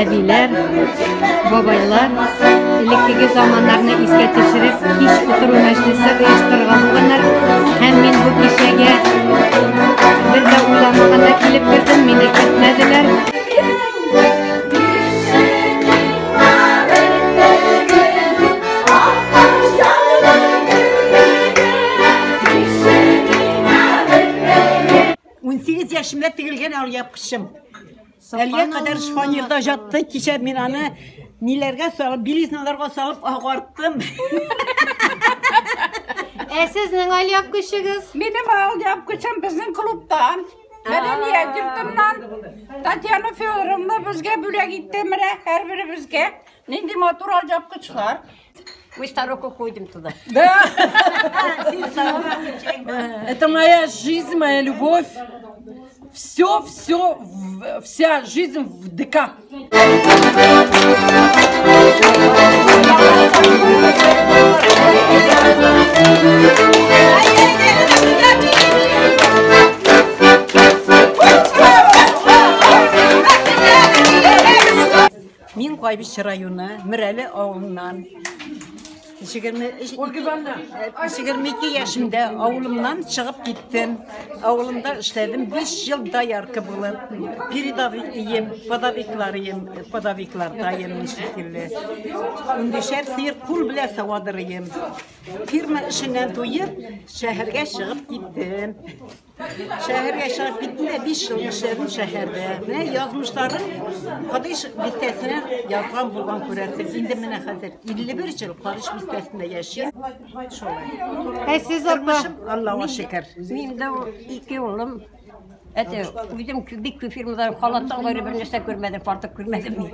әбиләр, бабайлар элеккеге заманнарны искә төшереп, кич утыру мәҗлесе оештырган булганнар. Һәм мин бу кичәгә бер дә уйламаганда килеп кердем, мине көтмәделәр. 18 яшемдә тегелгән алъяпкычым. Әлгә кадәр шифоньерда жатты. Кичә мин аны ниләргә салып, белизналарга салып агарттым. Ә сезнең алъяпкычыгыз? Минем алъяпкычым безнең клубтан. Мәдәният йортыннан Татьяна Федоровна безгә бүләк итте менә һәрберебезгә. Нинди матур алъяпкычлар. Мы старуку ходим туда. Да. Это моя жизнь, моя любовь. Все, все, вся жизнь в ДК. Мин Кайбыч районы Мөрәле авылыннан. 22 яшемдә авылымнан чыгып киттем. Авылымда эшләдем 5 ел доярка булып. Передовик ием, подовиклар ием, подовиклардаем шикелле. Ундишәр сыер кул белән савадыр ием. Фирма эшеннән туеп, шәһәргә чыгып киттем. Шәһәргә чыгып киттем дә 5 ел эшләдем шәһәрдә. Менә язмышларым Кадыш бистәсенә язган булган күрәсең. Инде менә хәзер 51 ел Кадыш бистәсендә яшим. Шулай. Ә сез апа? Тормышым Аллага шөкер. Мин дә ике улым. Это үзем бик күп фирмада халаттан гайры бер нәрсә күрмәдем, фартык күрмәдем мин.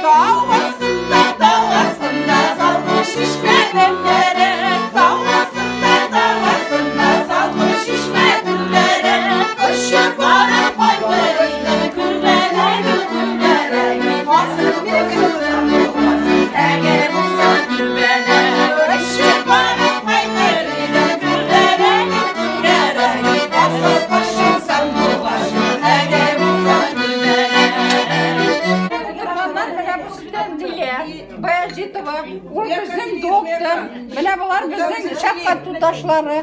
Тау астында, тау астында салкын чишмә төннәре. Тау астында, тау астында салкын чишмә төннәре. Очып барып кайтыр идем күрмәгән көннәре. Асыл әгәр булса күрмәгән. Очып барып кайтыр идем күрмәгән көннәре. Асыл кошым сандугач, әгәр булса күрмәгән. Туганнар менә бу Тәнзилә Баязитова, ул безнең доктор. Менә болар безнең шәфкать туташлары.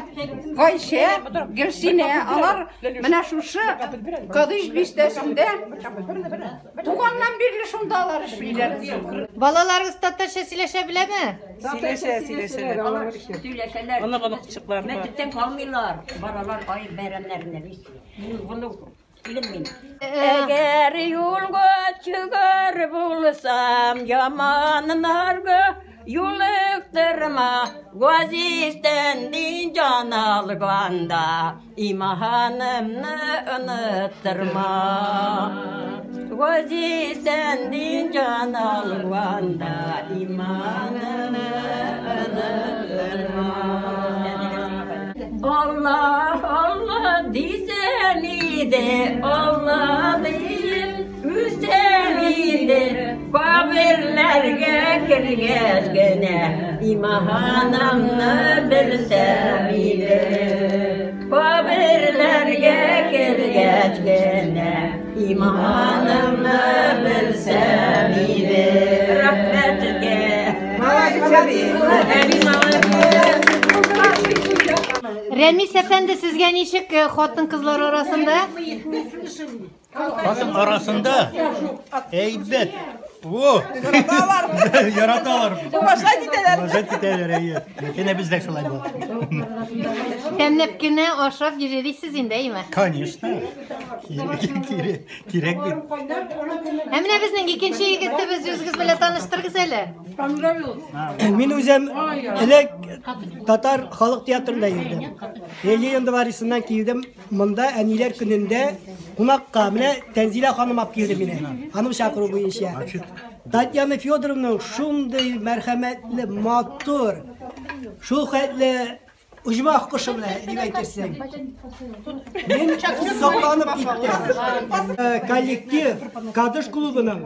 Гайшә, Гөлсинә, алар менә шушы Кадыш бистәсендә туганнан бирле шунда алар эшлиләр. Балаларыгыз татарча сөйләшә беләме? Сөйләшә, сөйләшәләр. Сөйләшәләр. Онык-оныкчыклар бар. Мәктәптән калмыйлар. Баралар ай бәйрәмнәренә. Мин моны белмим. Әгәр юлга чыгар булсам, яманнарга юлыктырма, Газиздән дин җан алганда, иманымны оныттырма. Газиздән дин җан алганда, иманымны оныттырма. Allah Allah diysen idi, Allah diyeyim üstem idi. Kabirlerge kirgeç gene, imanımны bilsem idi. Kabirlerge kirgeç gene, imanımны bilsem idi. Rahmetke. Әби молодец. Рәмис әфәнде, сезгә ничек хатын-кызлар арасында? Хатын арасында әйбәт. О! Яраталар. Яраталар. Уважать итәләр. Уважать итәләр, әйе. Әнә бездә шулай була. Тәмләп кенә ашап йөрисез инде, әйме? Конечно. Кирәк, кирәк бит. Ә менә безнең икенче егетебез үзегез белән таныштырыгыз әле. Мин үзем элек татар халык театрында йөрдем. Ленин дворецыннан килдем. Монда әниләр көнендә кунакка менә Тәнзилә ханым алып килде мине. Аның чакыру буенча. Татьяна Федоровна шундый мәрхәмәтле, матур, шул хәтле оҗмах кошы белән дип әйтерсең. Мин сокланып киттем. Коллектив Кадыш клубының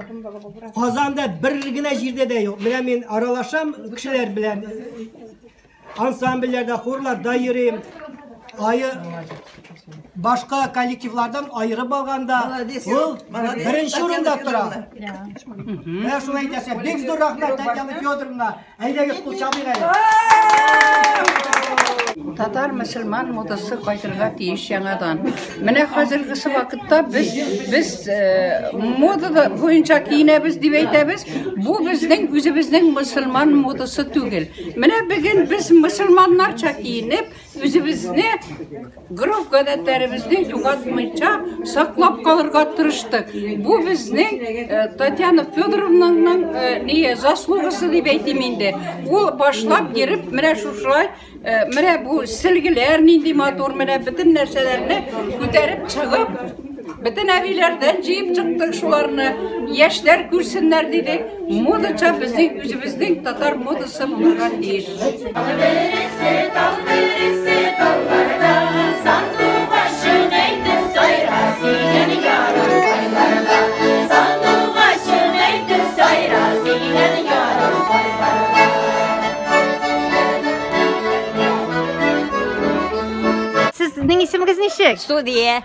Казанда бер генә җирдә дә юк. Менә мин аралашам кешеләр белән. Ансамбльләрдә, хорларда йөрим. Айы Башка коллективлардан аерып алганда, ул беренче урында тора. Менә шуны әйтәсе. Бик зур рәхмәт, Татьяна Федоровна. Әйдәгез, кул чабыйк әле. Татар мөселман модасы кайтырга тиеш яңадан. Менә хәзергесе вакытта без без мода буенча киенәбез дип әйтәбез. Бу безнең үзебезнең мөселман модасы түгел. Менә бүген без мөселманнарча киенеп, үзебезне гореф-гадәтләребезне югалтмыйча саклап калырга тырыштык. Бу безнең Татьяна Федоровнаның не заслугасы дип әйтим инде. Ул башлап йөреп, менә шушылай, менә бу сөлгеләр нинди матур, менә бөтен нәрсәләрне күтәреп чыгып, бөтен әбиләрдән җыеп чыктык шуларны. Яшьләр күрсеннәр дидек. Модача безнең үзебезнең татар модасы булырга тиеш. Бересе тал, бересе талларда, сандугачым әйтеп сайра сөйгән ярым кайларда. Сандугачым әйтеп сайра сөйгән ярым кайларда. Сезнең исемегез ничек? Судья.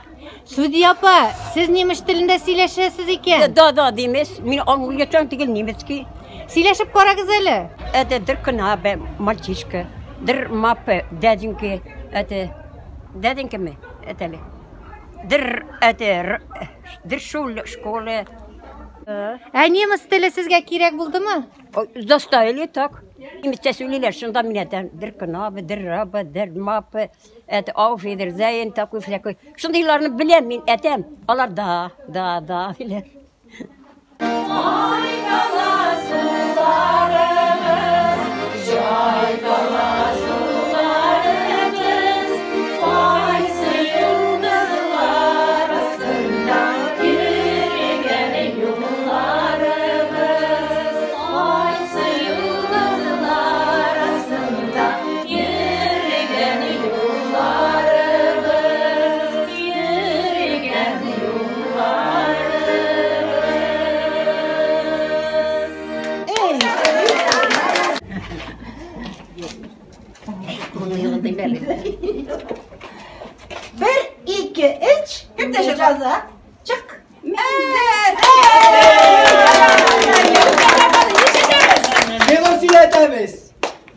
Судья апа, сез немец телендә сөйләшәсез икән. Да, да, димес. Мин англичан түгел, немецкий. Сөйләшеп карагыз әле. Это дер кнабе, мальчишка. Дер мапе, дяденьки. Это дяденька мы? Это ли? Дер, это, дер шул, школы. Ә немец теле сезгә кирәк булдымы? Заставили так. Немецчә сөйлиләр, шунда мин әйтәм, дер кнабе, дер рабе, дер мапе, это auf Wiedersehen, такой всякой. Шундыйларны беләм мин әйтәм. Алар да, да, да диләр. Ай дала суларыбыз, җай дала суларыбыз, кайсы йолдызлар астында йөргән юлларыбыз, кайсы йолдызлар астында йөргән юлларыбыз, йөргән юлларыбыз. Бер, ике, өч. Кем дә яза? Чык. Шигырь сөйләтәбез.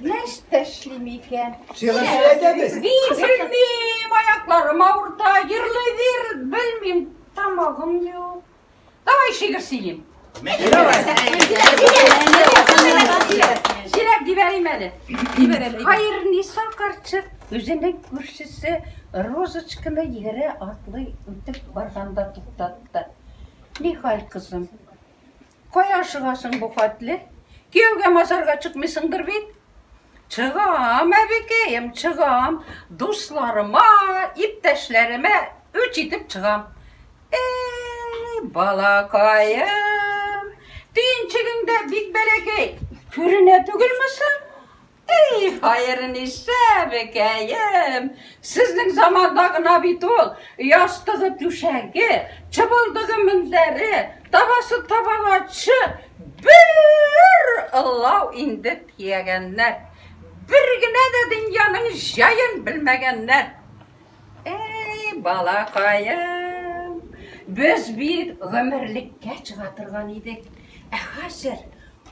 Нәрсә эшлим икән? Шигырь сөйләтәбез. Белмим, аякларым авырта, йырлый бир, белмим, тамагым юк. Давай шигырь сөйлим. Сөйләп җибәрим әле. Хәерниса карчык үзенең күршесе Розочканы егере атлый үтеп барганда туктатты. Нихәл, кызым? Кая ашыгасың бу хәтле? Кияүгә мазарга чыкмыйсыңдыр бит? Чыгам, әбекәем, чыгам. Дусларыма, иптәшләремә үч итеп чыгам. Эй, балакаем, төенчегең дә бик бәләкәй. Күренә түгелме соң? Эй, Хәерниса әбекәем, сезнең заманда гына бит ул ястыгы түшәге, чыбылдыгы мендәре, табасы табалачы бер ылау инде тиягәннәр. Бер генә дә дөньяның җаен белмәгәннәр. Эй, балакаем, без бит гомерлеккә чыга торган идек. Ә хәзер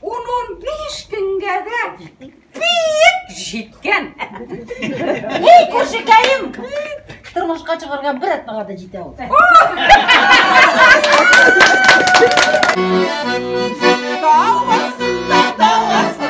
10-15 көнгә дә бик җиткән. Эй, күршекәем! Тормышка чыгарга бер атнага да җитә ул. Тау астында, тау астында.